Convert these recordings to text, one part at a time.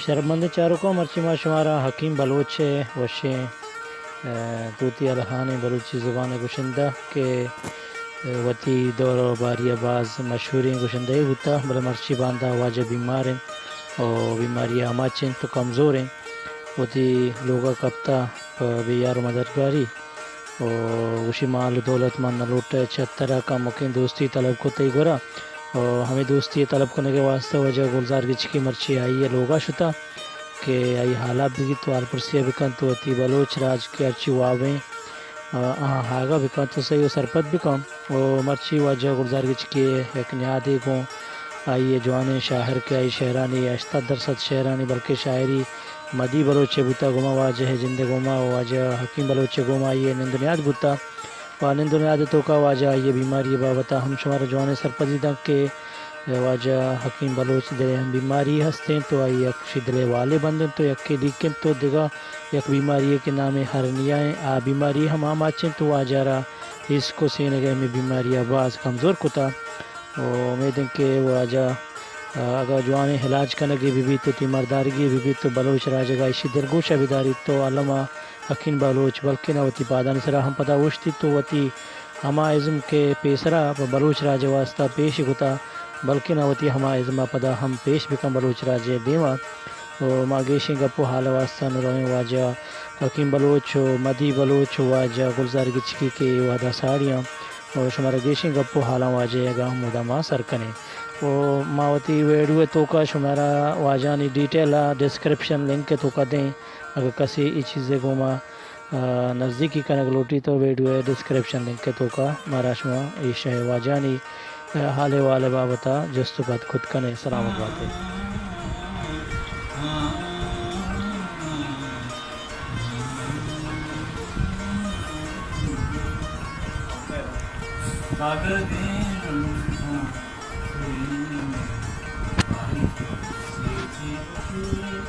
شرپمندیں چاروکاں، مرچی ما شمارا حکیم بلوچ ءِ وشیں، ءَ، دوتی الہانیں بلوچی زبان ءِ گشندہ کہ، ءَ، وتی دور ءُ باری ءَ باز مشہوریں گشندہ یے بوتہ، بلے مرچی باندا واجہ بیمار اِنت ءُ بیماری ءَ آماچ اِنت ءُ کمزور اِنت، وتی لوگ ءَ کپتہ پہ بے یار ءُ مددگاری۔ ءُ گوشی، مال ءُ دولت من نہ لوٹاں، چہ ترا کمکیں دوستی طلب کت تئی گورا۔ ءُ ہمے دوستی ءِ طلب کنگ ءِ واستہ واجہ گلزار گچکی مرچی آئی ءِ لوگ ءَ شتہ کہ آئی ءِ حال ءَ بگیت ءُ حال پرسی ءَ بکنت ءُ وتی بلوچ راج کہ ہرچی وابیں، آ، آہاں آگاہ بکنت ءُ سہی ءُ سرپد بکنت۔ ءُ مرچی واجہ گلزار گچکی ءِ یک نیادے گوں آئی ءِ جوانیں شاعر کہ آئی ءِ شعرانی ہشتاد درسد شعرانی بلکیں شاعری مدی بلوچ ءِ بوتہ، گوما واجہ ءِ جند ءِ گوما ءُ واجہ حکیم بلوچ ءِ گوما آئی ءِ نند ءُ نیاد بوتہ۔ ءُ نند ءُ نیاد ءِ توکا واجہ آئی ءِ بیماری ءِ بابت ءَ ہم شمارا جوانیں سرپدی دنت کہ واجہ حکیم بلوچ ءِ دل ءَ ہم بیماری ہست اِنت ءُ آئی ءَ یک شی دل ءِ والے بند اِنت ءُ یکے لیک اِنت ءُ دگہ یک بیماری یے کہ نام ءَ ہرنیا اِنت، آ بیماری ہم آماچ اِنت ءُ واجہ ءَ را ایسکو سینگ ءِ ہمے بیماری ءَ باز کمزور کتہ۔ ءُ امید اِنت کہ واجہ، آ، اگاں جوانیں علاج کنگے بہ بیت ءُ تیماردارگے بہ بیت ءُ بلوچ راج اگاں ایشی دلگوش ءَ بداریت ءُ الم ءَ حکیم بلوچ بلکیں ءَ وتی پادانی سرا ہم پدا اوشتیت ءُ وتی ہما ازم کہ پیسرا پہ بلوچ راج ءِ واستہ پیش کتہ، بلکیں ءَ وتی ہما ازم ءَ پدا ہم پیش بکن بلوچ راج ءِ دیم ءَ۔ ءُ ما گیشیں گپ ءُ حال ءِ واستہ نوں رویں واجہ حکیم بلوچ ءُ مدی بلوچ ءُ واجہ گلزار گچکی کہ اے وہدا ساڑی آں ءُ شمارا گیشیں گپ ءُ حالاں واجہ ءِ اگاں ہمودا ما سر کنیں۔ ءُ ما وتی ویڈیو ءِ توکا شمارا واجہانی ڈیٹیل ءَ ڈسکرپشن لنک ءِ توکا دیں، اگاں کسے اے چیز ءِ گوما، آ، نزدیکی کنگ لوٹی تو ویڈیو ءِ ڈسکرپشن لنک ءِ توکا مارا شما ایشی واجہانی، آ، حال احوال ءِ بابت ءَ جست ءُ پد کت کن ئے۔ سلامت بات ئے۔ کاگدیں لنٹاں سرین ءِ باریں تو چے چے گوشے۔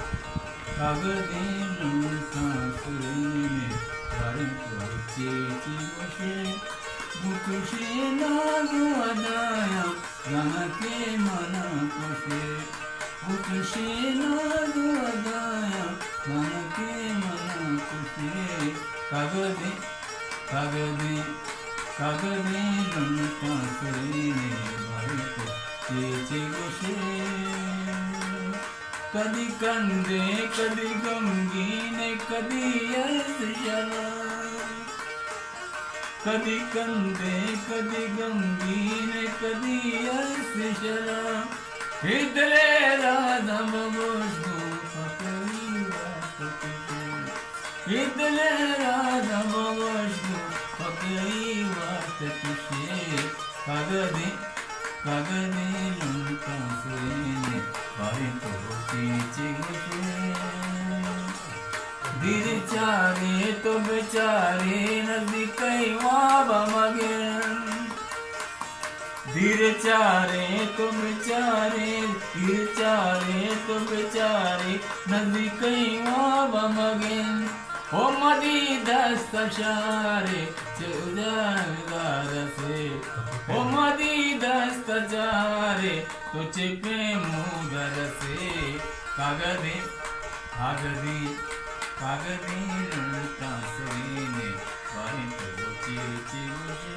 کاگدیں لنٹاں سرین ءِ باریں تو چے چے گوشے۔ گوں چشیں ناز ءُ ادایاں زانکہ من ءَ کشے۔ گوں چشیں ناز ءُ ادایاں زانکہ من ءَ کشے۔ کاگدیں، کاگدیں، کاگدیں لنٹاں سرین ءِ باریں تو چے چے گوشے۔ کدی کندے، کدی غمگین، کدی ارس شرا۔ کدی کندے، کدی غمگین، کدی ارس شرا۔ اے دل ءِ رازاں بگوش گوں پہ کئی واسطہ کشے۔ اے دل ءِ رازاں بگوش گوں پہ کئی واسطہ کشے۔ کاگدیں، کاگدیں لنٹاں سرین ءِ باریں تو چے چے گوشے۔ دیر چارے تو بچارے نزیکئی واب ءَ مگن۔ دیر چارے تو بچارے، دیر چارے تو بچارے نزیکئی واب ءَ مگن۔ او مدی دست ءَ شارے چہ اجاں دارسے۔ او مدی دست ءَ شارے تو چہ پیمودا رسے۔ کاگدیں، کاگدیں، کاگدیں لنٹاں سرین ءِ باریں تو چے چے گوشے۔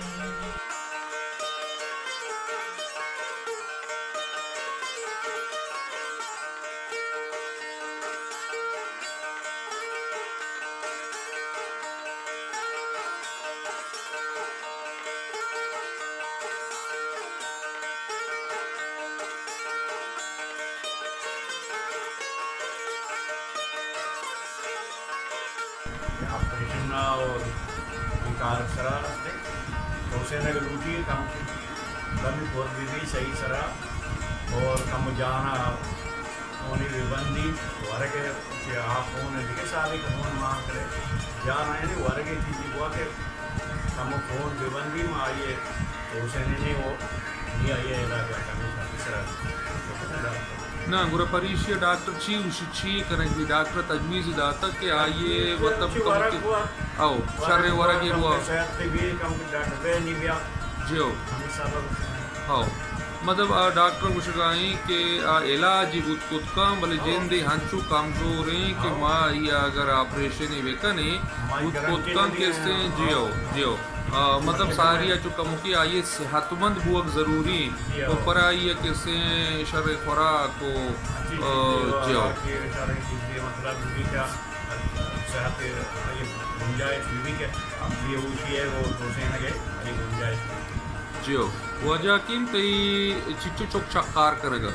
آپریشن ءَ اور بیکار سرا رستے، تو اسے نہ لوٹی کم کمی پر بہ بی صحیح سرا اور کم جانا ہونی بہ بندی، ورگ ءَ چہ آ خون ءَ دگہ سالے کہ خون مان کرے، جان آیانی ورگ ءَ چیزی بوا کہ کمو خون بہ بندی، ما آئی ءَ تو سنینی و نی آئی ءَ علاج ءَ کمی سرا۔ نہ، گڑا پریشی ءَ ڈاکٹر چی گوشی، چی کنگ بی؟ ڈاکٹر تجویز داتا کہ آئی ءَ مطلب چی ورگ کمکے بوا، او، شر ورگ ورگے بوا۔ کم صحت بی، کم ڈاکٹر بے نی بیا۔ جی او۔ ہمیں سبب۔ او۔ مطلب، آ ڈاکٹر گوشگا ایں کہ آ علاج بوت کت کن، بلے جندے ہنچو کمزور ایں کہ ما آئی اگر آپریشنے بکنیں، بوت کت کن کہ استیں، جی ہو، جی ہو۔ آ، مطلب، ساری ءَ چو کموکی آئی ءِ صحت مند بوگ ضروری ایں۔ اور پر آئی ءَ کہ استیں شر خوراک و، آ، جی ہو۔ صحت ءِ آئی گنجائش بہ بیت کہ آپ بے ہوشی ءَ وہ دوشینگ ءِ آئی گنجائش بہ بیت۔ جی ہو۔ واجہ حکیم، تئی چنچو چک چک کار کنگ ءَ؟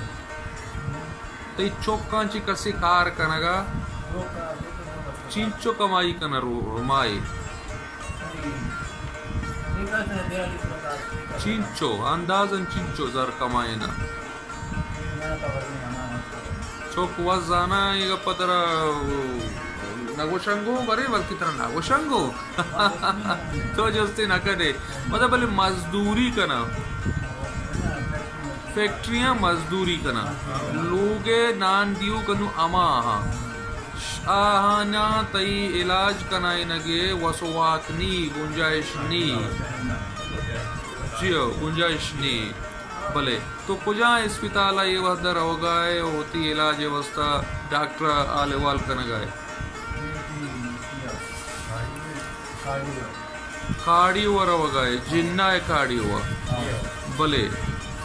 تئی چکاں چی کسے کار کنگ ءَ؟ چنچو کمائی کن ءَ رو ماہے؟ چنچو، اندازاً چنچو زر کمائین ءَ؟ چک وت زاناں اے گپ ءَ ترا نہ گوشنگو، برے بلکہ ترا نہ گوشنگو۔ تو جستے نہ کنے۔ مطلب، بلے مزدوری کناں، فیکٹریاں مزدوری کناں، لوگ ءِ نان دیوک انوں ہما آہاں۔ آہاناں تئی علاج کنائینگ ءِ وس و واک نی، گنجائش نی۔ جی ہو، گنجائش نی۔ بلے تو کجا اسپتال ءَ اے وہد ءَ روگا ئے و وتی علاج ءِ واسطہ ڈاکٹر ءَ حال احوال کنگا ئے؟ کاڑی و روگا ئے، جناح ءِ کاڑی و۔ بلے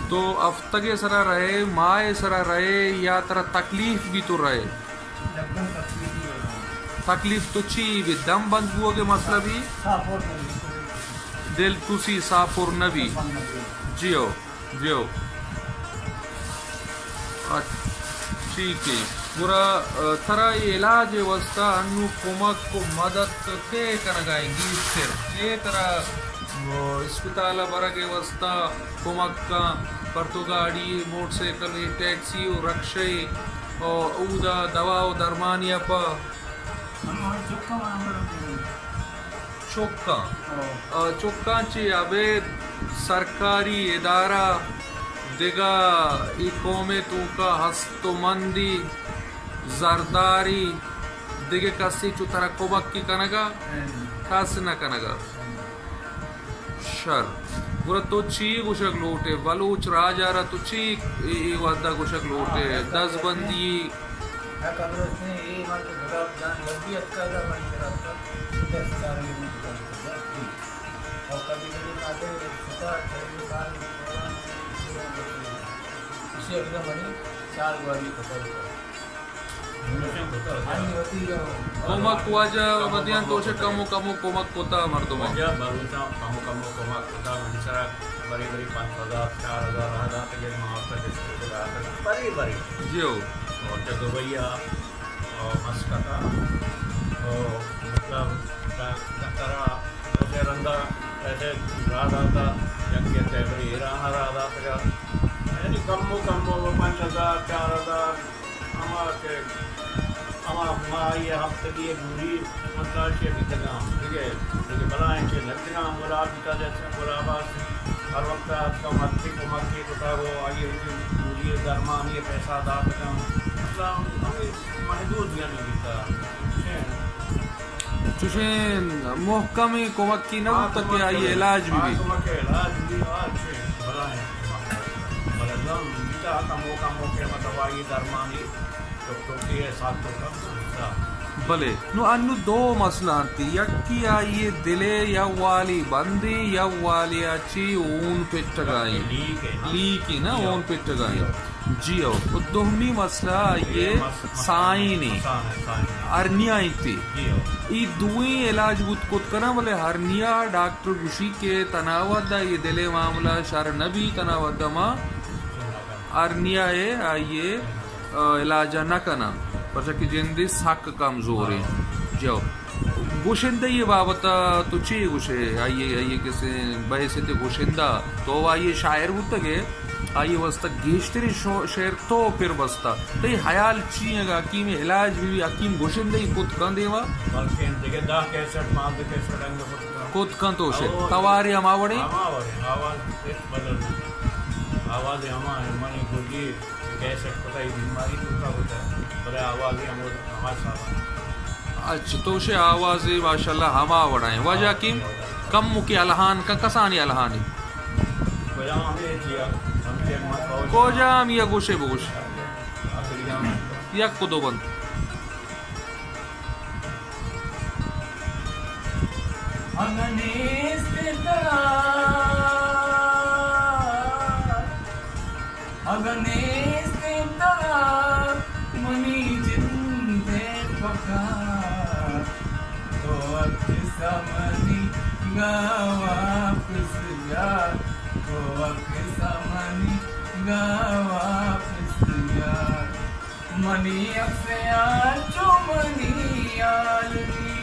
تو ہفتگے سرا رہے، ماہ سرا رہے یا ترا تکلیف بی تو رہے؟ تکلیف تو چی بی؟ دم بند بوگ ءِ مسئلہ بی؟ دل تسی، ساہ پر نہ بی۔ جی ہو۔ جی ہو۔ اچ-، ٹھیک ہے۔ گڑا، آ، ترا اے علاج ءِ واسطہ انوں کمک و مدد کئے کنگا ایں گیشتر؟ کئے ترا، آ، اسپتال ءَ برگ ءِ واسطہ کمک کن، پر تو گاڑی، موٹر سائیکل، ٹیکسی و رکشہ، آ، اودا دوا و درمانی ءَ پہ؟ چکاں۔ آ، چکاں چہ ابید سرکاری ادارہ دگہ اے قوم ءِ توکا ہست و مندی، زرداری، دگہ کسے چو ترا کمکی کنگا؟ کس نہ کنگا۔ شر۔ گڑا تو چی گوشگ لوٹ ئے؟ بلوچ راج ءَ را تو چی اے، اے وہد ءَ گوشگ لوٹ ئے؟ دزبندی، یک امر استیں، اے مرد گلاب جان لبی اتکا دا منی کرا اتکا، دست چارگی من کتا کتا۔ اور کبھی کبھی آتے ستا چلے کار، اسی اگلا منی چار گواہی کتا۔ کمک واجہ ودیان تو چہ کم و کم و کمک کتا مردم۔ واجہ بلوچاں کم و کم و کمک کتا، منی سرا بری بری پنچ ہزار، چار ہزار راہ داتگے، ما وتا ڈسٹرکٹ داتگ بری بری۔ جی ہو۔ اور چہ دبئی آ، اور مسقط آ، اور مطلب ڈاکٹر آ، دو سے رندا ایسے راہ داتا، یک یک بری ایران آ راہ داتگا۔ یعنی کم و کم و پنچ ہزار، چار ہزار، ہما کہ ہما ماہی ء ہفتگی ء دوری خدمتگار چہ بیتگاں، دگہ، دگہ بلاہیں چہ نہ بیتگاں۔ گلاب بیتا جیسے گلاب ء ہر وقت اتکا مدتی کمکی کتا گو آئی ء وتی دوری ء درمانی ء پیسہ داتگاں۔ مطلب ہمے محدود یعنی بیتا۔ چوشیں محکمیں کمکی نہ بوتگ کہ آئی ء علاج بہ بیت۔ کمک ء علاج بہ بیت، آ چے بلاہیں کمک۔ بلے دم بیتا کمو کمو کہ مطلب آئی درمانی ٹک ٹکی ء ساتھ تو کم بیتا۔ بلے نوں انوں دو مسئلہ انت، یکے آئی ء دل ء یک والی بندی، یک والی ء چی ہون پٹگائی۔ لیک ء نا۔ لیک ء نا، جی ہو۔ ہون پٹگائی۔ جی ہو۔ جی ہو۔ و دومی مسئلہ آئی ء سائن ء۔ سائن ء، سائن ء۔ ہرنیا انت۔ جی ہو۔ ای دوئیں علاج بوت کت کناں، بلے ہرنیا ڈاکٹر گوشی کہ تنا وھد ء اے دل ء معاملہ شر نہ بیت، تنا وھد ء ما ہرنیا ء آئی ء، آ، علاج ء نہ کناں، پرچا کہ جندے سک کمزور انت۔ جی ہو۔ گشندہی ء بابت ء تو چے گوش ئے؟ آئی ء، آئی ء کسے بحیثیت گشندہ تو آئی ء شاعر بوتگ ئے، آئی ء واستہ گیشتریں شو-، شعر تو پر بستہ۔ تئی حیال چی انت اگاں حکیم ء علاج بہ بی، حکیم گشندہی کت کن دیما؟ بلکیں دگہ دہ کیسٹ، پانزدہ کیسٹ انگہ کت کن۔ کت کن تو شعر۔ او، توارے ہما وڑیں؟ ہما وڑیں، آواز ہچ بدل نہ۔ آواز ہما ہے، منی گرگی کیسٹ پتہ ای بیماری تو کا ہوتا ہے، بلے آواز ہی ہم ہوتا ہے، ہمارے ساتھ۔ اچھا، تو شے آواز ماشاءاللہ ہما وڑا ہیں۔ واجہ حکیم، کم مکی الہان کا کسانی الہانی؟ بجا ہمیں جی، ہمیں کجام یا گوشے بگوش۔ یک و دو بند۔ اگاں نیست ترا، اگاں نیست ترا منی جند ءِ پکار، تو اکس ءَ منی گا واپس بیار، تو اکس ءَ منی گا واپس بیار۔ منی اکس ءَ چو منی حال بی،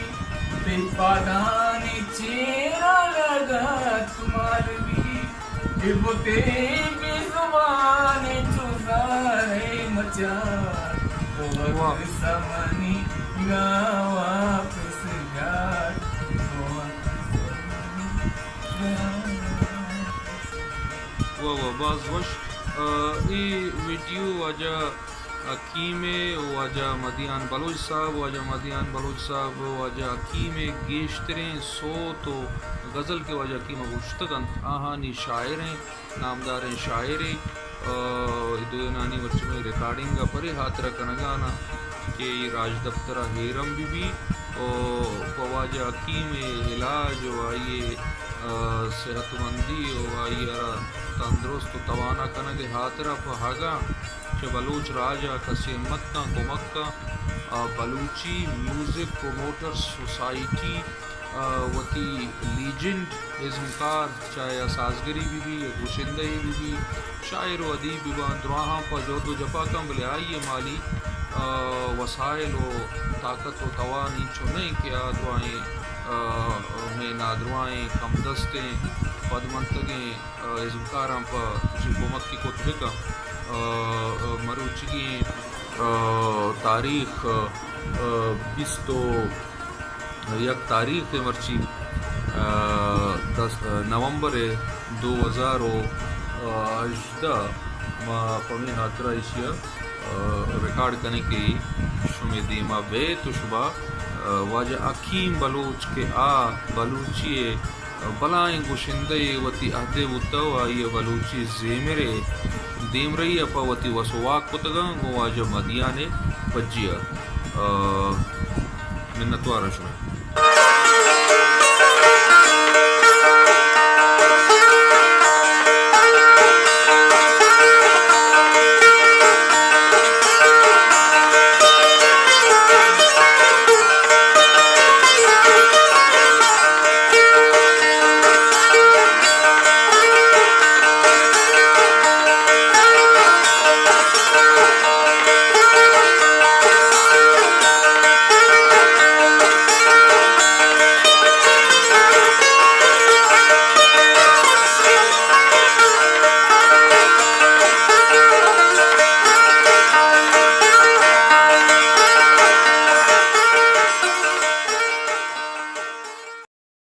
تئی پادانی چیر ءَ لگت مال بی، اے بوتے بے زبان چو زارے مچار، تو واہ۔ اکس ءَ منی گا واپس بیار، تو اکس ءَ منی گا واپس بیار۔ واہ واہ، باز وش۔ آ، اے ویڈیو واجہ حکیم ءِ، واجہ مدیان بلوچ صاحب، واجہ مدیان بلوچ صاحب، واجہ حکیم ءِ گیشتریں سوت و غزل کہ واجہ حکیم ءَ گوشتگ انت، آہانی شاعر ایں، نامداریں شاعرے۔ آ، اے دوئینانی مرچی منی ریکارڈنگ ءَ پرے ہاترا کنگانا کہ اے راجدپتر ءَ ہیرم بہ بی و پہ واجہ حکیم ءِ علاج و آئی ءِ، آ، صحت مندی و آئی ءَ را تندرست و توانا کنگ ءِ ہاترا پہ اگاں چہ بلوچ راج ءَ کسے ہمت کن، کمک کن، آ، بلوچی میوزک پروموٹر سوسائٹی، آ، وتی لیجنڈ ازمکار، چاہے آ سازگری بہ بی یا گوشندہی بہ بی، شاعر و ادیب بہ باں، دراہاں پہ جہد و جپا کن، بلے آئی ءِ مالی، آ، وسائل و طاقت و توان اینچو نہ انت کہ آ دراہیں، آ، مئے نادراہیں، کمدستیں، پدمنتگیں، آ، ازمکاراں پہ چی کمکی کت بہ کن۔ آ، آ، مروچیگیں، آ، تاریخ، آ، بیست و یک تاریخ ءَ مرچی، آ، دس، آ، نومبر ءَ دو ہزار و ہژدہ، ما پمے ہاترا ایشی ءَ، آ، ریکارڈ کنیں کہ شمے دیما بیت و شما، آ، واجہ حکیم بلوچ کہ آ بلوچی ءِ بلائیں گشندہ یے، وتی عہدے بوتہ و آئی ءَ بلوچی زیمر ءِ دیمرئی ءَ پہ وتی وس و واک کتگاں، گوں واجہ مدیان ءِ پجی ءَ۔ آ، منتوار شمئے۔